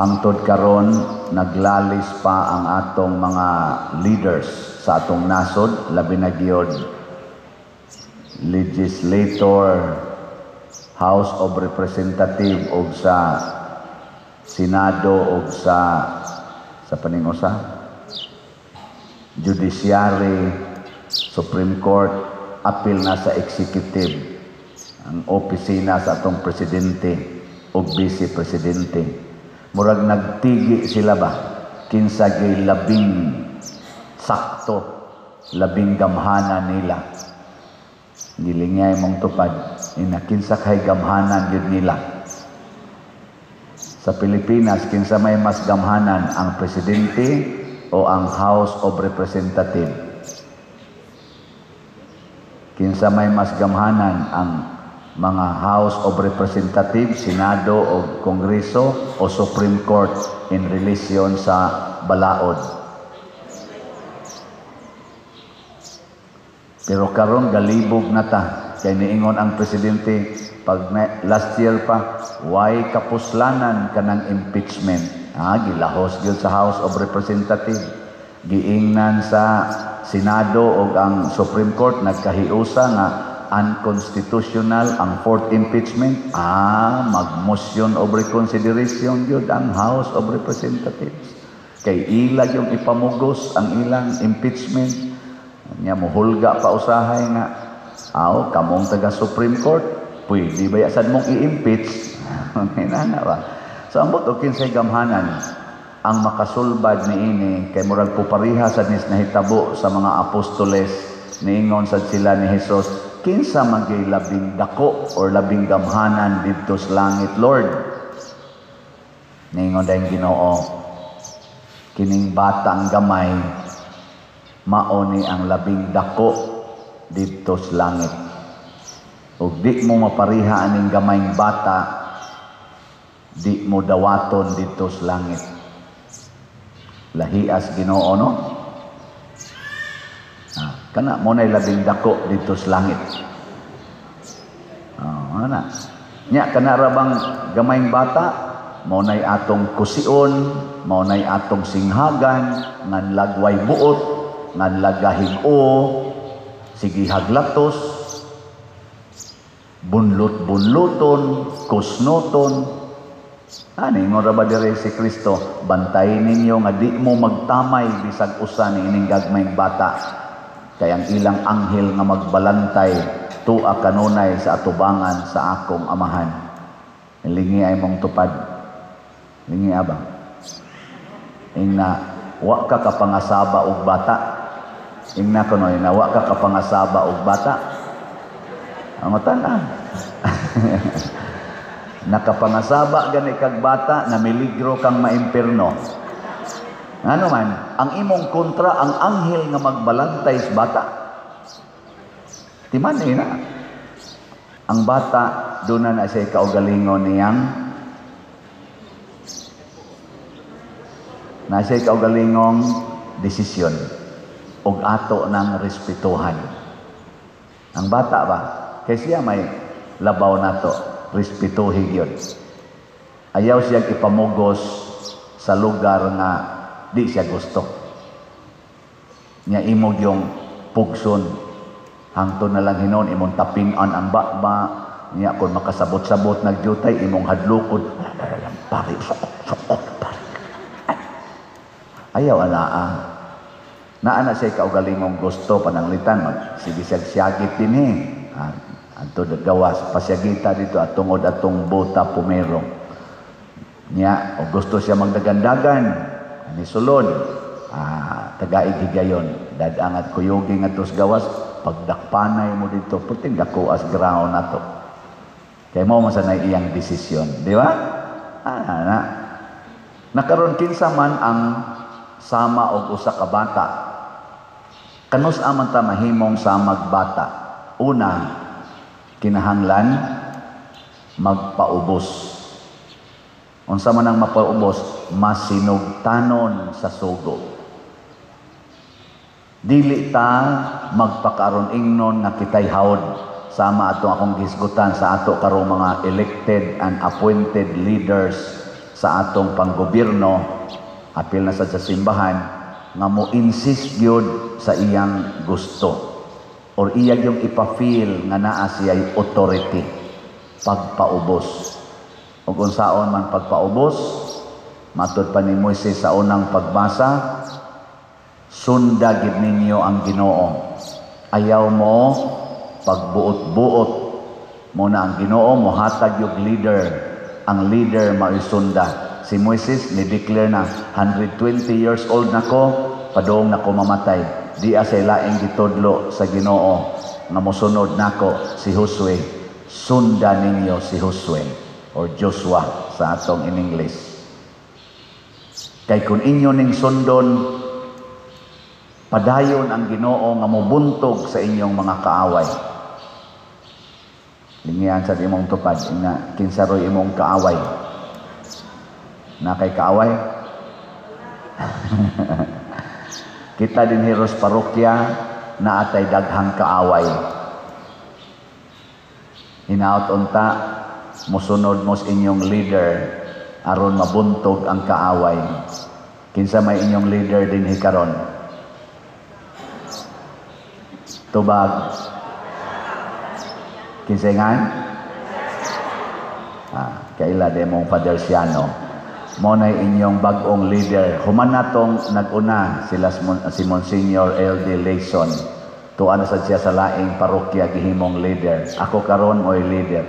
Hangtod karon naglalis pa ang atong mga leaders sa atong nasod, labi na gyud legislator, House of Representative ug sa Senado ug sa paningusa Judiciary, Supreme Court, apil na sa executive, ang opisina sa atong presidente ug vice presidente. Murag nagtigi sila ba kinsa gyud labing sakto, labing gamhanan nila. Gilingay mong tupad ina, kinsa kay gamhanan gyud nila sa Pilipinas? Kinsa may mas gamhanan, ang presidente o ang House of Representative? Kinsa may mas gamhanan, ang mga House of Representatives, Senado o Kongreso o Supreme Court in relation sa balaod? Pero karon galibog na ta kay niingon ang presidente pag last year pa, why kapuslanan kanang impeachment? Ah, gilahos gyud sa House of Representatives. Giingnan sa Senado ug ang Supreme Court, nagkahiusa nga unconstitutional ang fourth impeachment. Ah, mag-motion of reconsideration gyud ang House of Representatives. Kay ila yung ipamugos ang ilang impeachment. Nya muhulga pa usahay nga, aw, kamong taga Supreme Court, pwede ba sad mong i-impeach? Inana ba? So ambot og kinsay gamhanan ang makasulbad niini, kay murag pupariha sad nis nahitabo sa mga apostoles. Niingon sad sila ni Jesus, "Kinsa man gyud labing dako or labing gamhanan didto sa langit, Lord?" Niingon dayon Ginoo, "Kining batang gamay, mao ni ang labing dako didto sa langit. Ug di mo mapariha aning gamayng bata, di mo dawaton didto sa langit." Lahias Ginoo, no? Ah, kana mo na'y labing dako didto sa langit. Oh, ana. Nya kana ra bang gamayng bata, mao na'y atong kusion, mao na'y atong singhagan, ngan lagway buot, ngan lagahig-o, sige haglatos, bunlot-bunloton, kusnoton. Ani ingon ra ba dire si Kristo, "Bantay ninyo nga di mo magtamay bisag usa ni ining gagmayng bata, kay ang ilang anghel nga magbalantay tua kanunay sa atubangan sa akong Amahan." Lingi ay mong tupad. Lingi aba. Ingna wa ka kapangasaba og bata. Ingna kuno, na wa ka kapangasaba og bata. Ang ah. Nakapangasaba gani kag bata, na miligro kang maimpirno. Ano man, ang imong kontra ang anghel nga magbalantay sa bata. Timan eh na. Ang bata, doon na na siya kaugalingon niyang na siya kaugalingong desisyon og ato ng respetuhan. Ang bata ba? Kay siya may labaw nato, respetuhi gyud. Ayaw siyang ipamugos sa lugar nga di siya gusto. Nya imog yung pugson. Hangtod na lang hinon imong tapinan ang baba, nya kung makasabot-sabot nagdyutay imong hadlokon. Pare, sukot, sukot, pare. Ayaw anaa. Naa na siya kaugalingong gusto pananglitan mag sige siya siyagit din eh. Ah, adto gawas pasyagita dito at tungod atong bota pumero. Nya o gusto siya magdagandagan ani sulod, ah, tagaig higayon dadangat kuyugi ngadto sa gawas, pagdakpanay mo dito puting dako as ground nato kay mo man sa iyang desisyon, di ba? Ah, na nakaron kinsa man ang sama og usa ka bata? Kanus aman ta mahimong samag bata? Una, kinahanglan magpaubos. Unsa man ang mapaubos? Masinugtanon sa sugo. Dili ta magpakaron ingnon nga kitay hawd, sama atong akong gisgutan sa ato karong mga elected and appointed leaders sa atong panggobyerno, apil na sad sa simbahan, nga mo insist gyud sa iyang gusto or iya yung ipa-feel nga naa siya'y authority, pagpaubos. Ug unsaon man pagpaubos, matud pa ni Moises sa unang pagbasa, sunda gid ninyo ang Ginoo. Ayaw mo pagbuot-buot mo na ang Ginoo mohatag yung leader. Ang leader mao'y sunda. Si Moises ni-declare na 120 years old nako, padung nako mamatay. Di say laing gitudlo sa Ginoo nga mosunod nako si Josue. Sunda ninyo si Josue or Joshua sa atong in English. Kay kung inyo ning sundon, padayon ang Ginoo nga mobuntog sa inyong mga kaaway. Lingian sa imong tupad nga kinsa roy imong kaaway. Na kay kaaway? Kita din Heros parokya na atay daghang kaaway. Hinaot unta mosunod mo sa inyong leader aron mabuntog ang kaaway. Kinsa may inyong leader dinhi karon? Tubag. Kinsa nga? Kaila de mong Father Siano. Mo na inyong bag-ong leader. Human natong nag-una sila si Monsignor L.D. Layson. Tuan na sad siya sa laing parokya gihimong leader. Ako karon mo'y leader.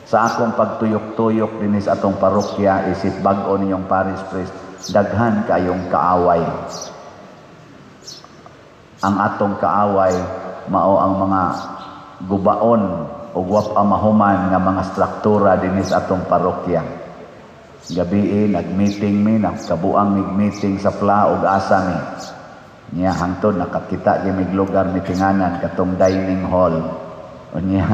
Sa akong pagtuyok-tuyok dinhi sa atong parokya isip bag-o ninyong parish priest, daghan kayong kaaway. Ang atong kaaway mao ang mga gubaon o wa pa mahuman nga mga struktura dinhi sa atong parokya. Gabii nagmeeting mi, nagkabuang mig-meeting sa PLA ug asa mi. Nya hangtod nakakita gyud mig lugar mitinganan katong dining hall. Unya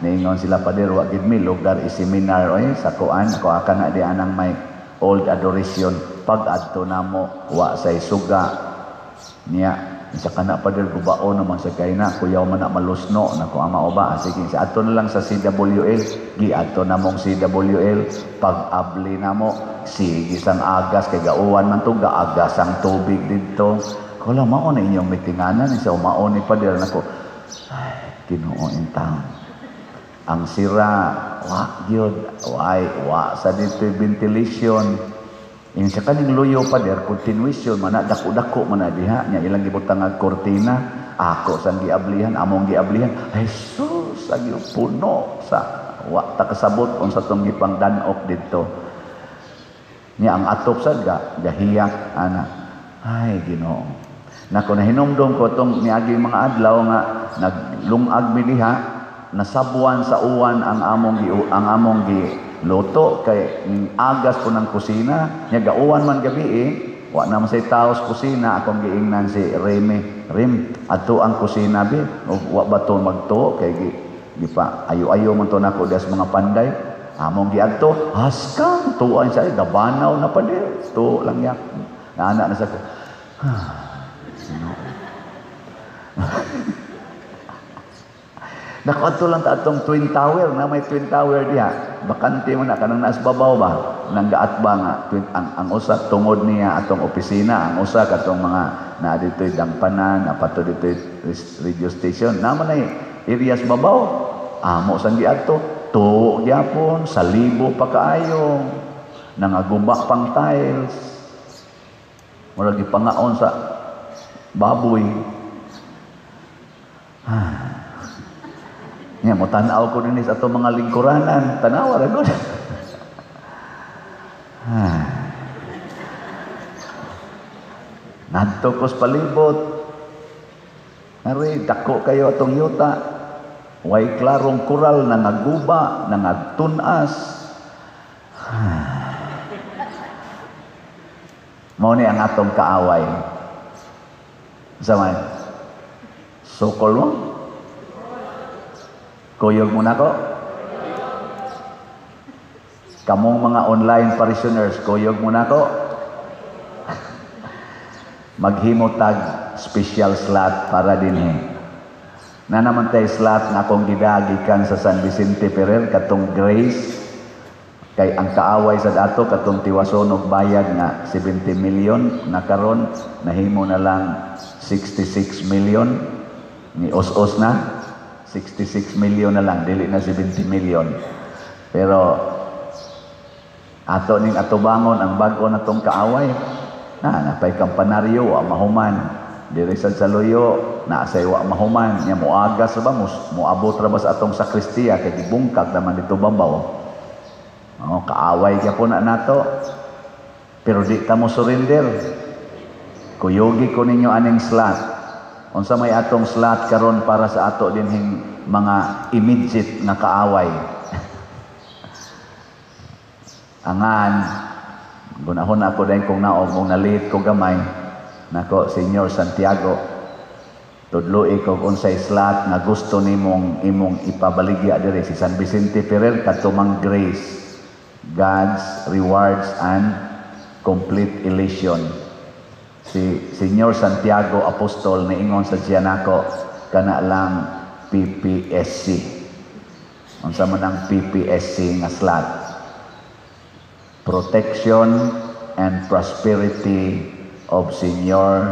niingon sila, "Pader, wa gid mi lugar i-seminar oy sa kuan ako aka na di anang may old adoration." Pag adto namo wa say suga. Niya isa kana, "Pader, gubao naman sa kay na kuyaw man na malusno nako ama o ba." Sige, sa adto na lang sa CWL. Giadto namong CWL, pag abli namo sige sang agas kay gauwan man to, gaagas ang tubig didto. Kula mao na inyong mitinganan sa mao ni pader nako. Ay, Ginoo in town. Ang sira wa gyud, way wa sa dito ventilation. Yung sa kaning luyo, pader, continuation man na, dako-dako man na diha nya ilang gibutang ang kortina. Ako sang giablihan, among giablihan, ay sus, agyo puno sa wa ta kasabot unsa tong gipangdan-ok didto. Nya ang atop sad ga gahiyak ana. Ay, Ginoo nako, nahinumdom ko tong niaging mga adlaw nga naglungag mi diha, nasabwan sa uwan ang among gi luto kay ning agas po ng kusina. Nya gauwan man gabi eh, wa naman say tao sa kusina. Akong giingnan si Remy, "Rem, adto ang kusina bi, wa ba to magtuo kay gi gipa ayo-ayo man to nako das mga panday." Among giadto, haskang tuan siya, gabanaw na pa to lang yak naana na sa ko. Nakaadto lang ta atong Twin Tower, na may Twin Tower diha. Bakante mo na kanang naas babaw ba? Nang gaatba nga twin, ang usa tungod niya atong opisina, ang usa katong mga naa dito'y dangpanan, apato dito'y radio station. Naman ay areas babaw. Amo sang giadto, tuo gyapon, salibo pa kaayo. Nangaguba pang tiles. Murag gipangaon sa baboy. Nya mo tan-aw ko dinhi sa atong mga lingkuranan, tanawa ra gud. Ngadto ko sa palibot. Ari dako kayo atong yuta. Way klarong kural, nangaguba, nangagtunas. Mao ni ang atong kaaway. Sa man? Sukol mo? Kuyog mo na ko? Kamong mga online parishioners, kuyog mo na ko? Maghimo tag special slot para dinhi. Na naman tay slot na akong gidagikan sa San Vicente Ferrer katong Grace. Kay ang kaaway sa dato katong tiwason og bayad nga 70 million na karon nahimo na lang 66 million, ni os-os na 66 million na lang, dili na 70 million. Pero ato ning atubangon ang bag-o na tong kaaway na napay kampanaryo, wa mahuman diri sa Saluyo, naa say wa mahuman nya moagas ba, moabot ra ba sa atong sakristiya kay gibungkag naman dito babaw. Oh, kaaway gyapon na nato. Pero di ta mo surrender. Kuyugi ko ninyo aning slot. Unsa may atong slot karon para sa ato dinhing mga immediate nga kaaway? Angan gunahon ako dahil kung naog kung nalit ko gamay nako, Senyor Santiago, tudloi ko unsay slot nga gusto nimong imong ipabaligya diri. Si San Vicente Ferrer, kadto mang grace, God's rewards and complete elation. Si Senyor Santiago Apostol, niingon sa siya nako kana lang PPSC. Unsa man ang PPSC nga slot? Protection and prosperity of Senyor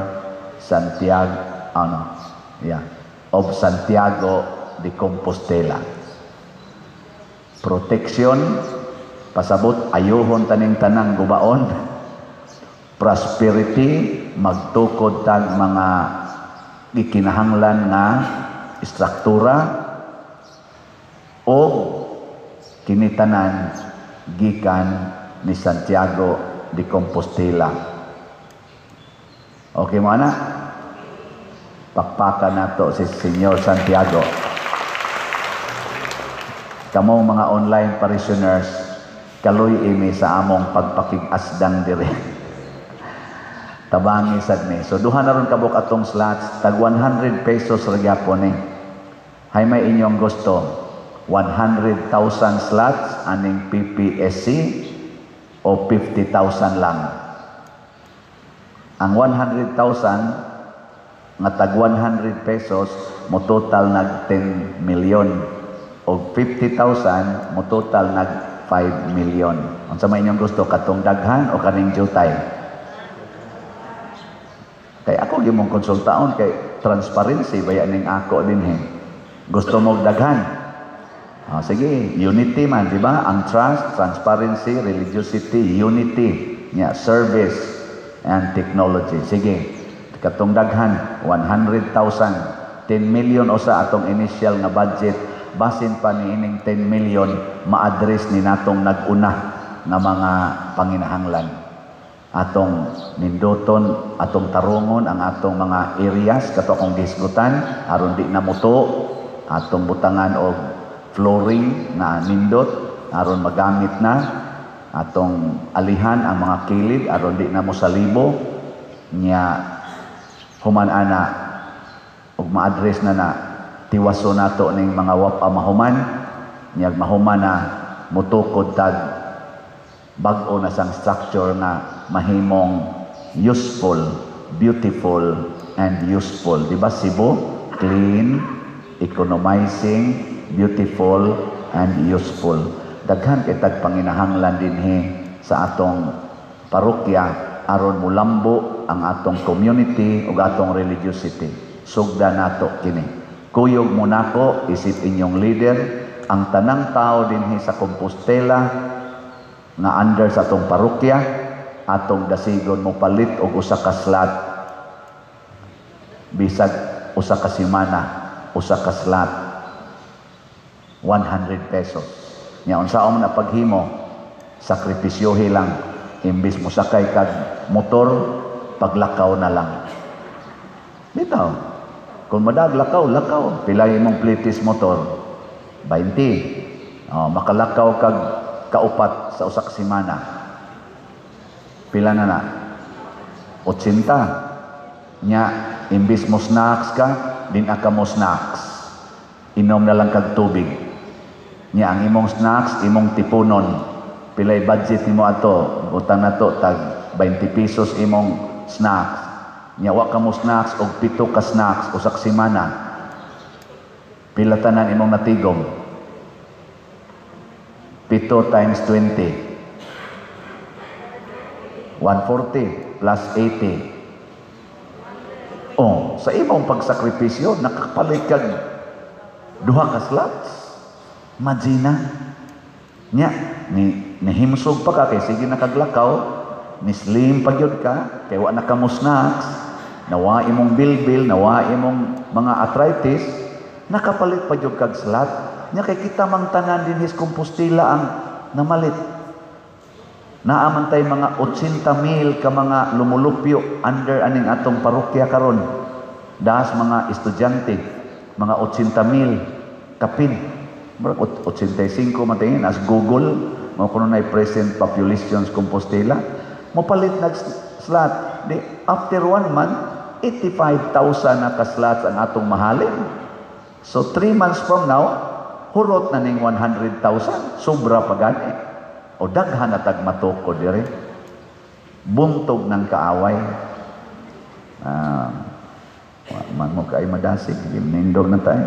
Santiago, ano, yeah, of Santiago de Compostela. Protection, pasabot ayuhon taning tanang gubaon. Prosperity, magtukod tag mga gikinahanglan nga istruktura, o kinitanan gikan ni Santiago de Compostela. Okay mo ana? Pakpakan nato si Senyor Santiago. Kamong mga online parishioners, kaloy imi sa among pagpakig-asdang dire. Tabangi sad ni. So duha na ron kabuk atong slots, tag 100 pesos ra gyapon ni. Hay may inyong gusto, 100,000 slots aning PPSC o 50,000 lang? Ang 100,000 nga tag 100 pesos mo total nag 10 million, og 50,000 mo total nag 5 million. Unsa may inyong gusto, katong daghan o kaning jutay? Kay ako gyud mong konsultaon kay transparency baya ning ako dinhi. Gusto mo daghan? Ah, sige, unity man, di ba? Ang trust, transparency, religiosity, unity, nya service and technology. Sige, katong daghan, 100,000, 10 million usa atong initial nga budget, basin pa ni ining 10 million ma-address ni natong nag-una nga mga panginahanglan. Atong ninduton, atong tarungon ang atong mga areas kato akong gihisgutan aron di na muto, atong butangan og flooring na nindot aron magamit na, atong alihan ang mga kilid aron di na mo salibo nya, human ana ug ma-address na na tiwaso nato ning mga wapa mahuman nya, mahuman na mutukod tag bag-o na sang structure nga mahimong useful, beautiful and useful. Di ba Cebu? Clean, economizing, beautiful and useful. Daghan kay tag panginahanglan dinhi sa atong parokya aron mulambo ang atong community ug atong religiosity. Sugda nato kini. Kuyog mo nako isip inyong leader, ang tanang tao dinhi sa Compostela nga under sa atong parokya, atong dasigon mo palit og usa ka slot bisag usa ka semana, usa ka slot 100 pesos nya. Unsa man na paghimo, sakripisyohi lang. Imbis mo sakay kag motor, paglakaw na lang bitaw. Kung madag lakaw, lakaw. Pila imong plitis motor? 20. Oh, makalakaw kag kaupat sa usa ka semana, pila na na? 80. Nya imbis mo snacks ka, din ka mo snacks, inom na lang kag tubig. Nya ang imong snacks imong tipunon. Pilay budget nimo ato? Butang nato tag 20 pesos imong snacks. Nya wa ka mo snacks og 7 ka snacks usa ka semana, pila tanan imong natigom? 7 times 20. 140 plus 80. Oh, sa imong pagsakripisyo, nakapalit kag duha ka slots. Imagine nya, ni nihimsog pa ka kay sige nakaglakaw, ni slim pa gyud ka kay wa na ka mo snacks, nawa imong bilbil, nawa imong mga arthritis, nakapalit pa gyud kag slot. Nya kay kita mang tanan dinhi sa Compostela ang namalit. Naa man tay mga 80 mil ka mga lumulupyo under aning atong parokya karon. Das mga estudyante, mga 80 mil kapin. Murag 85 man tingin as Google mao kuno nay present population sa Compostela. Mopalit nag slot. Di after one month, 85,000 na ka slots ang atong mahalin. So 3 months from now, hurot na ning 100,000, sobra pa gani. O daghan na tag matukod diri. Buntog ng kaaway. Ah, wa man mo kay madasig, nindog na tayo.